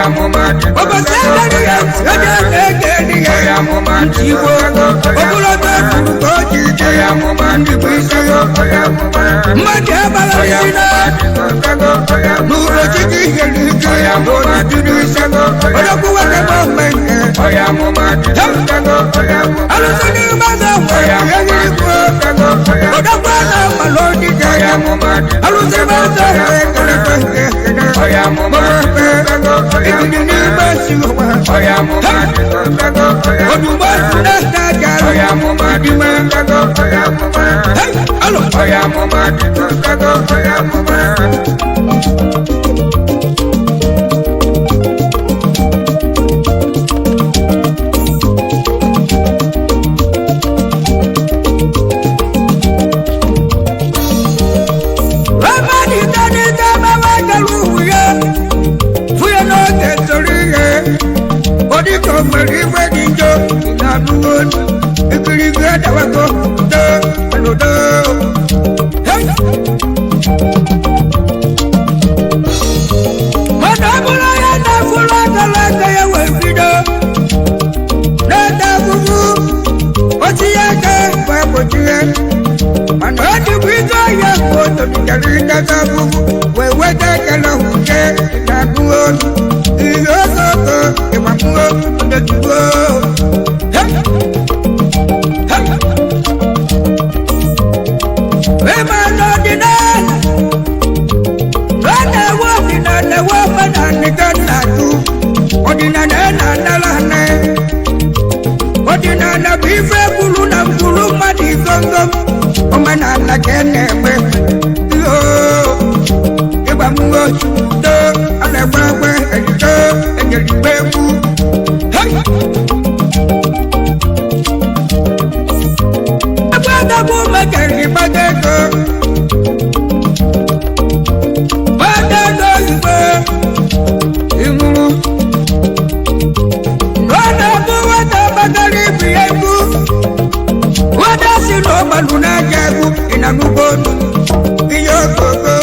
Ụbọchị agaghị ya ege na-ege ya ntị igbo ogologo kwuru ka o ji je ndị bụ isi mmadụ agbara isi na n'ụbọchị gị ihe n'ike n'odidi isi odogwu nwoke bụ mme nke alụsị n'ime ọzọ nwere ihe ikwu odogwu ọzọ nwere odide alụsị n'ọzọ nwere kelekwe nke ekele ìdílé ní bẹ́sì wà. Olùmọ̀ náà dájà ìdímọ̀. Alo. Ramadi dání dábàá wá jẹ́lu wúyẹ́ fúyẹ́ n'oge torí ihe oníkó pẹ̀lú ìwé níjó ìlànà òní ìkìrìkì ẹ̀dàwẹ́kọ̀ tó ẹlòdó. Mọ̀nà ọ̀bùnà yẹn náà fúnra kọlọ́kọ̀ yẹn wẹ̀ fi dó. N'ẹ̀dá fúfú, ó ti yẹ kẹ́ fẹ́ kò tiẹ̀. Mọ̀nà ọ̀dùnkún ìjọ yẹ kó tòlùkẹ́rì dẹ́sẹ̀ fúfú wẹ̀wẹ́ dẹ́kẹ́ lọ́hùn jẹ́ ìlànà òní. Ìyókòkò ìwàmúhó ọdọ̀dúgbò. Mímọ lọ́dínà lọ́dà wọ́ dínà lẹ́wọ́ fẹ́nà nìkan nàdú. Ọ̀dínà nẹ́nà nálànà. Ọ̀dínà nàbí fẹ́ kulu nà nkulu mmadì góńgó. Ọmọ nà nàkẹ́ nẹ̀gbẹ́. Yóò ìwàmúhó tó alẹ́gbẹ́gbẹ́ ẹ̀dítọ́ ẹ̀jẹ̀dùgbẹ́kú. Agbadabu mẹkẹrin gbẹdẹgbẹ. Gbẹdẹgbẹ ìgbẹ ìmúru. Lọ́dọ̀ bú wọ́tọ̀ bàtàrí ìbìyẹ́kú. Wọ́tọ̀ sínú ọmọlù náà jẹ́kú ìnànú bọ́ọ̀lù. Iyọ̀ gbogbo.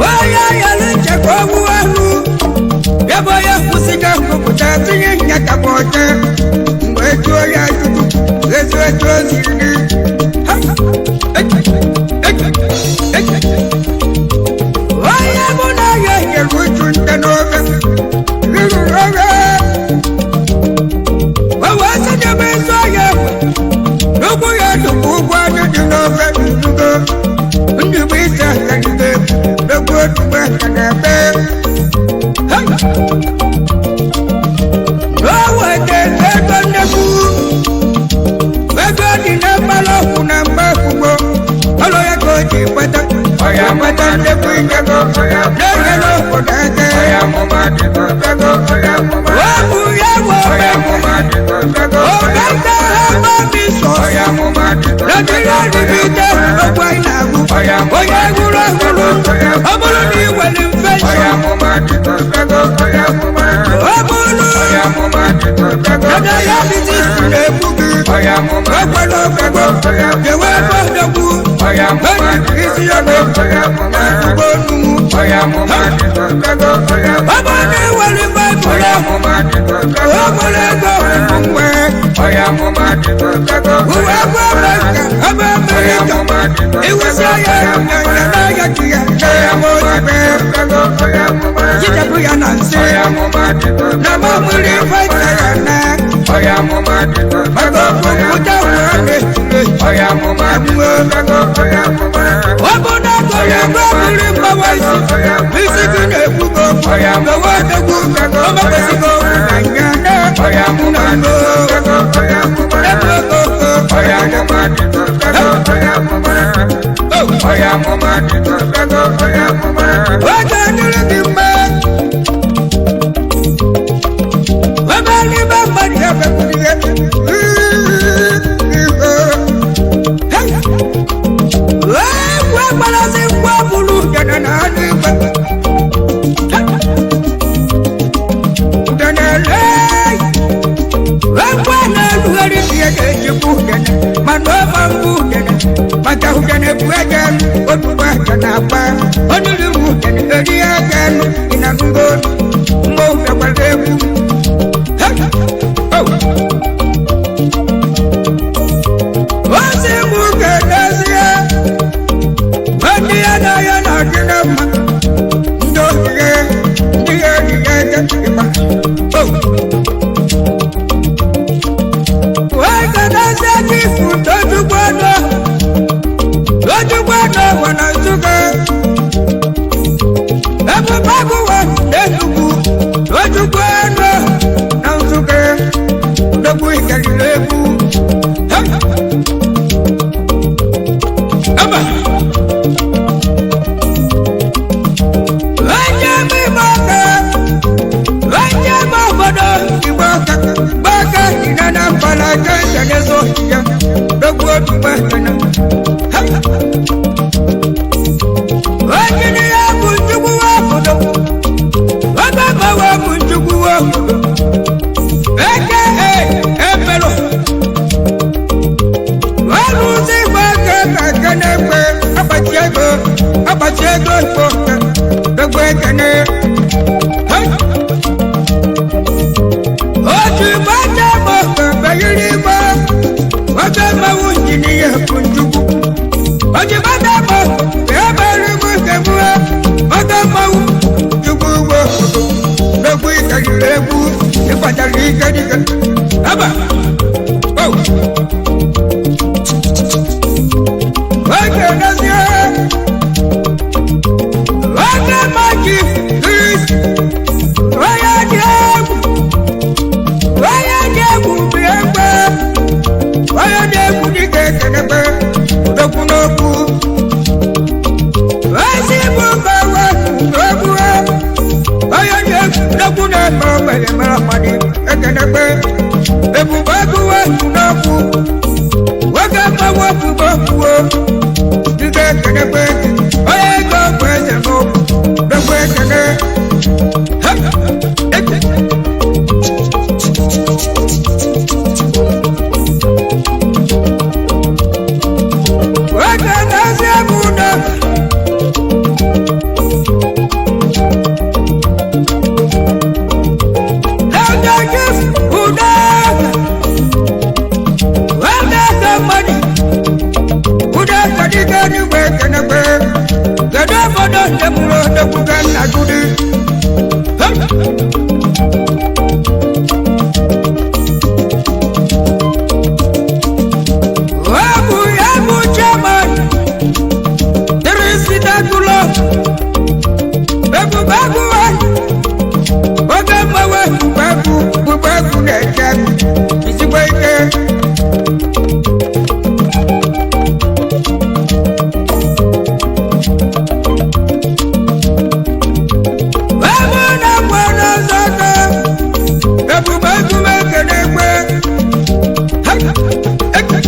Wáyà yàrá ìjẹ̀kọ́ wúwárú. Yẹ́bọ̀ yẹ kùsìkà kùkùtà tí yín nyàtà bọ̀ jẹ́. Mgbe etu ya tutu, etu etu siri ni. Wáyà mú náà yẹ ìyẹ̀kú ju ntẹ n'oge. Rírù rọrẹ. Wọ́wọ́ sẹ́jọ́ bí sọ yẹ. N'ugwu ya tukwu ụgwọ adịdị n'ofe ndugo. Ndị bụ isi akadide, n'ogwu otugbo akadebe. N'owete ego nnekwu. Ego dị na mgbala ọgwụ na mgba akwụkwọ. Ọlụ ya ka o ji kweta. Kweta nnekwu ego. Na-enyere obodo aka. Ọ bụ ya bụ omeke. Omeke ha gbabi sọ. Nàìjíríà níbi jẹ́ gbogbo anyị na-agwụ. Onye gwụrụ agwụrụ. Ọ bụrụ na ị nwere infection. Ọ bụrụ na diabetes na-egbu gị. Ekwela ọgwụgwọ. Jewe ebe odogwu. Eji isi ego na-atụgbo nnu. Ọ bụrụ na ị nwere baịbụl ahụ, o nwere ego nwe. Uwe ebe Amerịka, ebe Amerịka. Iwusi ahịa ya n'ahịa gị ya na-eme odibe. Jidepụ ya na nsị. Na mamiri feta ya na. Maka okwu nkwụta wee na-etule. Ọ bụ na agụrụ ego mmiri mgbawa isi. Isi gị na-egbu gị okwu. Mewe odogwu. O mekwesịghị okwu na nga na. Na mbụ. Ebe okoko. Oge adịrị gị mma. Ebe n'ime mmadụ emekwuru ihe. Egwu agbarazi ngwa bụrụ udene na anụ igwe. Udene lee. Egwu a na-erugharị dị ya ga-ejikwa udene mana ọ ma mbụ udene maka udene bụ ede otu aja na-agba. Gbogbo ekene. Otu bàtà mọ̀ bẹ̀yìrì mọ́, ọjọ́ mọ̀wú jìnnìyẹ kùnjúkú. Otu bàtà mọ̀ bẹ̀rẹ̀ mú kẹ̀múwẹ́, ọjọ́ mọ̀wú jùkú wọ̀. Gbogbo ìkàlẹ̀ egwu ìpàtàkì ìkàdìkà. Haba! Oh! Oge n'ezie, oge maji Chris, onye dị egwu, onye dị egwu bụ egbe, onye dị egwu dịka ekenekpe, odogwu n'okwu. Ezi bụ mgbanwe ogwu, onye dị egwu odogwu na-eme ogbenye mara mmadụ ekenekpe, ebube agụwa n'okwu, nwoke mgbanwe okwugbo okwuo. Dike kenekpe, onye ego bụ eze n'ụkwụ, dokwu ekene. Ha! Eke! Nwoke na-ezi ebe ụdọ. Elder Gift Udo. Nwoke ego mmadụ. Udo kadike n'igwe kenekpe. Kedu obodo nne mụrụ odogwu ka nna gụdị? Ha! Ọ bụ ya bụ chairman Three-seater club. Ebube agụwa. Oge mgbanwe bugbagu bugbagu na-eche izigbo ike. Ebe na-akwa n'ọzọ aka, ebube agụwa ekene ekwe. Ha! Eke!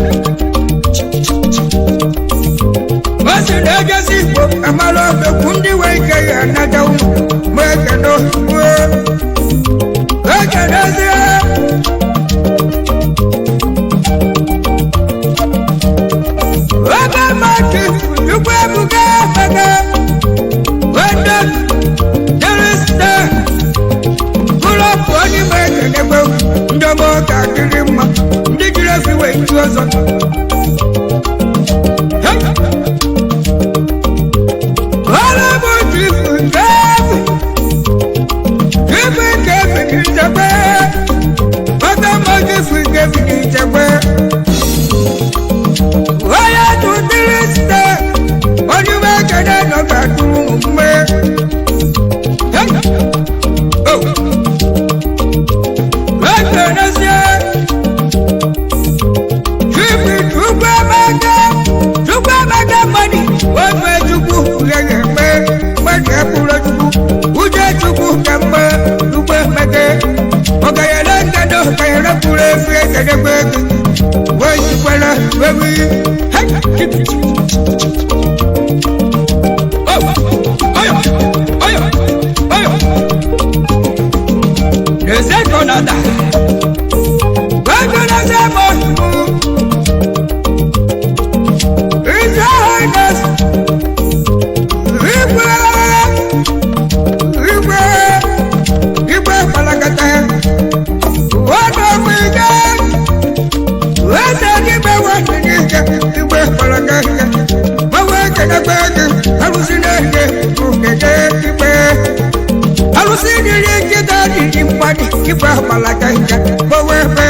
O si na ejezi Igbo amala odogwu ndị nwe ike ya anata ụmụ ma ekene ozugbo. Ekenezie. Oge mmadụ Chukwu ebuka efeke. Wende Jerusalem ụlọpụ onye ime ekenegbe ndị ọma ọka dịrị mma ndị jiri efi wee ju ọzọ. Hey! Ọrụ bụ chifu nke efu. Chifu nke efu n'ichekwe. Oke mmụọ chifu nke efu n'ichekwe. Onye tụtụrụ site onye ime ekene nọ ka tụrụ omume. Hey! Oh! Ekenezie. Chifu Chukwu Emeka, Chukwu Emeka mmadụ, ofe Chukwu ghere eme, mmadụ ekwuru Chukwu, uche Chukwu ka mma, Chukwu Emeka. Ọgayere nkedo, ọgayere kwuru efu ekedegbe ego, wee jikwara wewi. Hey! Oh! Oyo! Oyo! Oyo! N'ezie ka ọ na-ada. Ekenezie m ozugbo. His Highness Igwe Igwe Igwe Palakata Wọ́n fi jẹ́ Wọ́n ní bẹ́ wọ́n ti ní jẹ́ Igwe Palakata Báwo kẹ̀kẹ́ alụsị na-eke okeke ikpe alụsị dịrị nkịta dịrị mmadụ ife agbalaka nka gbawa ebe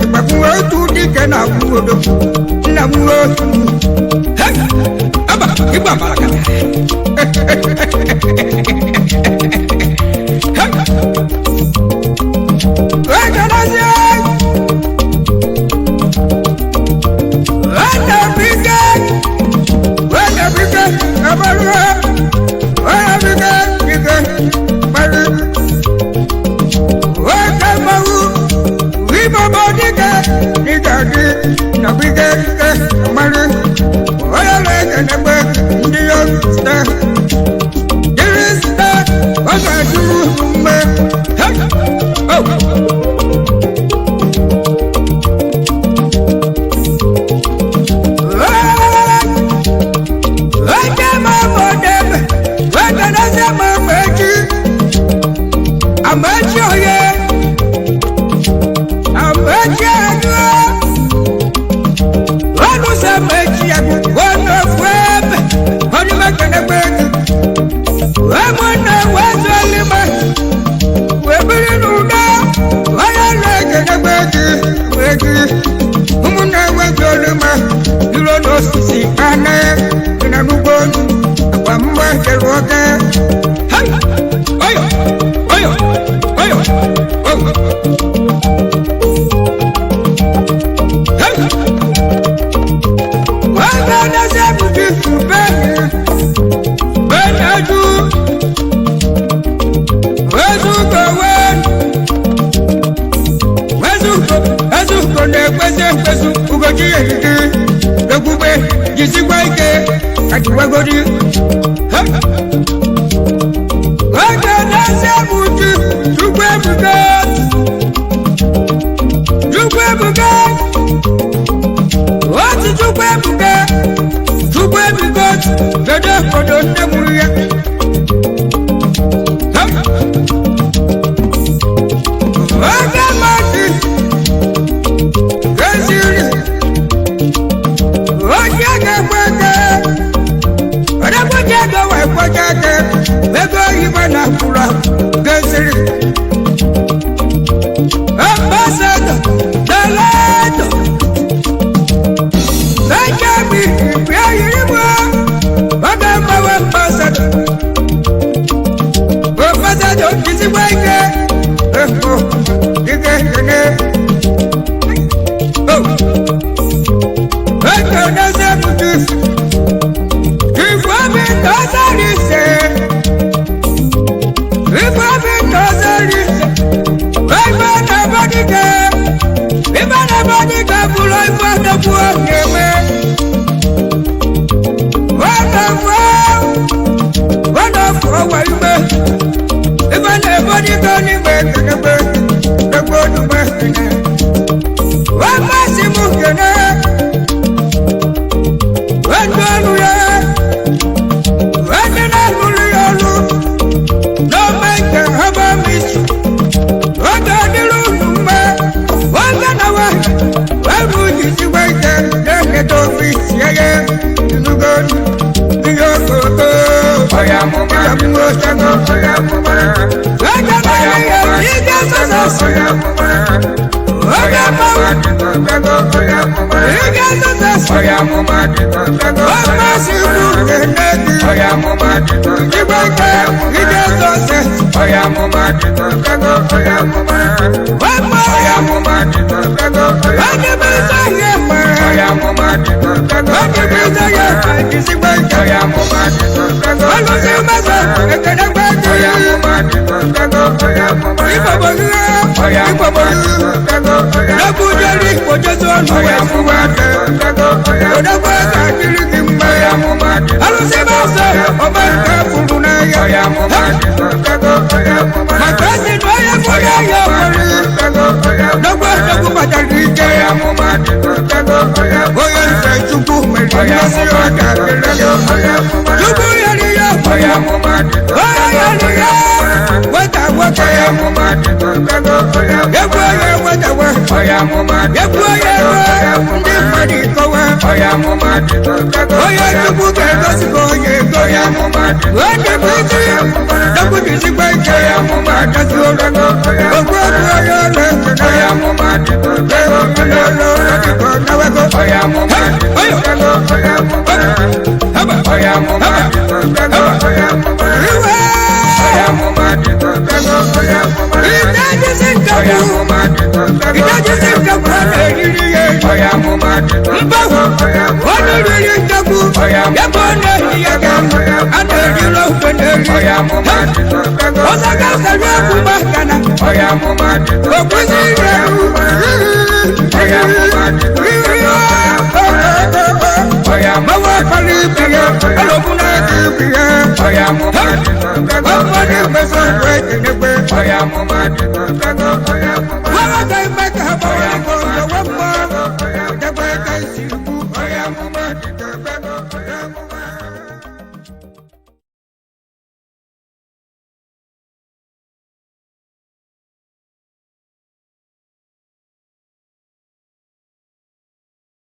ịgbakwuwe otu dike na akwụ odogwu nna m otu. Hey! Aba, igbe agbalaka. Hey! Ekelezie! Enebike! Enebike, abalụọ! Enebike, ike, mmadụ. Oke mmanwụ, ibobo dike, dike dị, nọbike, ike, mmadụ. Onye na-ekenegbe ndị ya site. Amachi oye, amachi agụ, ọnụ sọ amachi agụ, ọnụ ofu ebe, ọnụ maka na gbe gị. Ụmụnne wezụlima, wee biri n'udo, onye na-ekene gbe gị, gbe gị. Ụmụnne wezụlima, iro n'osisi anị, dị na n'ugbo, akwa mgbe kere oke. Hai! Oyo! Oyo! Oyo! Oh! Hey! Wọ́n na sẹ́kùtì bẹ́ẹ̀ni bẹ́ẹ̀ni ẹ̀dú wẹ́sùkọ̀ wẹ́ẹ̀ni wẹ́sùkọ̀ ẹ̀sùkọ̀ na-ekwesị ekwesị ụbọchị ehihie ekwugbe jisikwa ike katiwagodi. Oge na-ese bụ Chukwu ebuka Chukwu ebuka otu Chukwu ebuka Chukwu ebuka kedu obodo nne mụrụ ya? Oge mmadụ eziri onye ga-ekwe eke ọdẹ́gbọ́jà ego wee kpọcha eke ego oyibo na kwụrụ gosiri ambasadọ deleto benjamin bịayiribo oge mgbawe ambasadọ ambasadọ jisikwa ike ehu ike ene o eke n'eze pụta isi Ìfọ̀mí tọ́sẹ̀rì ṣe. Ìfọ̀mí tọ́sẹ̀rì ṣe. Ìfọ̀ nàbọ̀dìkẹ́. Ìfọ̀ nàbọ̀dìkẹ́ fúlọ̀ ìfọ̀ nàbọ̀ ọ̀nẹ́mẹ́. Wọ́n nà fọ́. Wọ́n nà fọ́ wà ìgbẹ́. Ìfọ̀ nàbọ̀dìkẹ́ nígbẹ́ kẹ́nẹ́gbẹ́. Dẹ́gbẹ́ dùgbẹ́ kẹ́nẹ́. Wọ́n má sì mú kẹ́nẹ́. Wọ́n dọ́nu yẹ. Wọ́n na-alụrụ ya ọrụ n'ome nke haba misi oge dịrị unu mma oge na wee jisikwa ike na-eketa ofe isi ya nnugo ihe okoko Ọya amụma dịkọ ọya amụma. oge na-ere ya ike sọsọsọ Ọya amụma. oge mmanwụ Dịkọ ọya amụma. ike sọsọsọ Ọya amụma dịkọ ọmasị ukwu kene gị Ọya amụma dịkọ igwe ike ike sọsọ Ọya amụma dịkọ ọya amụma. ọma Ọya amụma dịkọ ọya onye bụ eze ihe mara Ọya amụma dịkọ onye bụ eze ya jisikwa ike Ọya amụma dịkọ Ọlọ́sí mẹ́sàn ẹ̀kẹ́dẹ́ gbẹ́gbẹ́. Ọya amụma dịkọ ọya amụma. Ìbọ̀bọ̀ yíyá Ọya amụma ìbọ̀bọ̀ dịkọ yíyá. ọya Lẹ́kùnjẹ́rì ìpòjẹ́sọ ọ̀nà Ọya ẹ̀fún amụma wa kẹ́. dịkọ ọya Òdògbò kàkiri kì í mẹ́. Ọya amụma dịkọ Ọlọ́sí mẹ́sàn ọba nǹkan fúru náà yẹ. Ọya amụma dịkọ ọya amụma. Màkà sí ní ọyẹ fún náà yẹ ọ̀pọ̀lì. Lọ́gbọ́ ìdókòwò pàtàkì ike. Ọya amụma dịkọ ọya Oyè ìfẹ́ chukwu mẹ́rin Ọya lọ́sí amụma ọ̀dà dịkọ kẹlẹ́. ọya amụma. Chukwu yẹri yẹ Ọya amụma dịkọ Oyè yẹri yẹ wẹ́tà wẹ́tà Ọya yẹ. amụma dịkọ ọya Yẹ́kú oyè wẹ́tà wẹ́. Ọya amụma dịkọ Yẹ́kú oyè wẹ́ ndị mmadụ kọwa. Ọya amụma dịkọ Onye chukwu ga-egosi ka onye ego Ọya ya. amụma dịkọ Onye bụ isi chukwu jisikwa ike Ọya amụma adasi ụlọ. Okwu okwu onye ọrụ ekene. Ọya amụma dịkọ Ego onye ọrụ dịkọ nawego. Ọya amụma dịkọ ọya amụma. Haba. Ọya amụma dịkọ ọya amụma. Iwe. Ọya amụma dịkọ ọya amụma. Ìdájísí Ọya nkakwu. amụma dịkọ Ìdájísí nkakwu a na-eriri ya eri. Ọya amụma dịkọ Mgbanwe. ọya amụma. Ọ na-eriri nkakwu. Ebe ọ na-eri ya ga a na-eri ofe na-eri. Ọya amụma dịkọ Ọsaka sari okwu gbakana. Ọya amụma dịkọ Okwusi ire Ọya amụma dịkọ Ọya amụma Mawa akpali ibe ya, alọbụ n'aka ibe ya. Ọya amụma dịkọ Ọmọdé gbèsè ọ̀pọ̀ ẹ̀jẹ̀ nígbẹ́. Ọya amụma dịkọ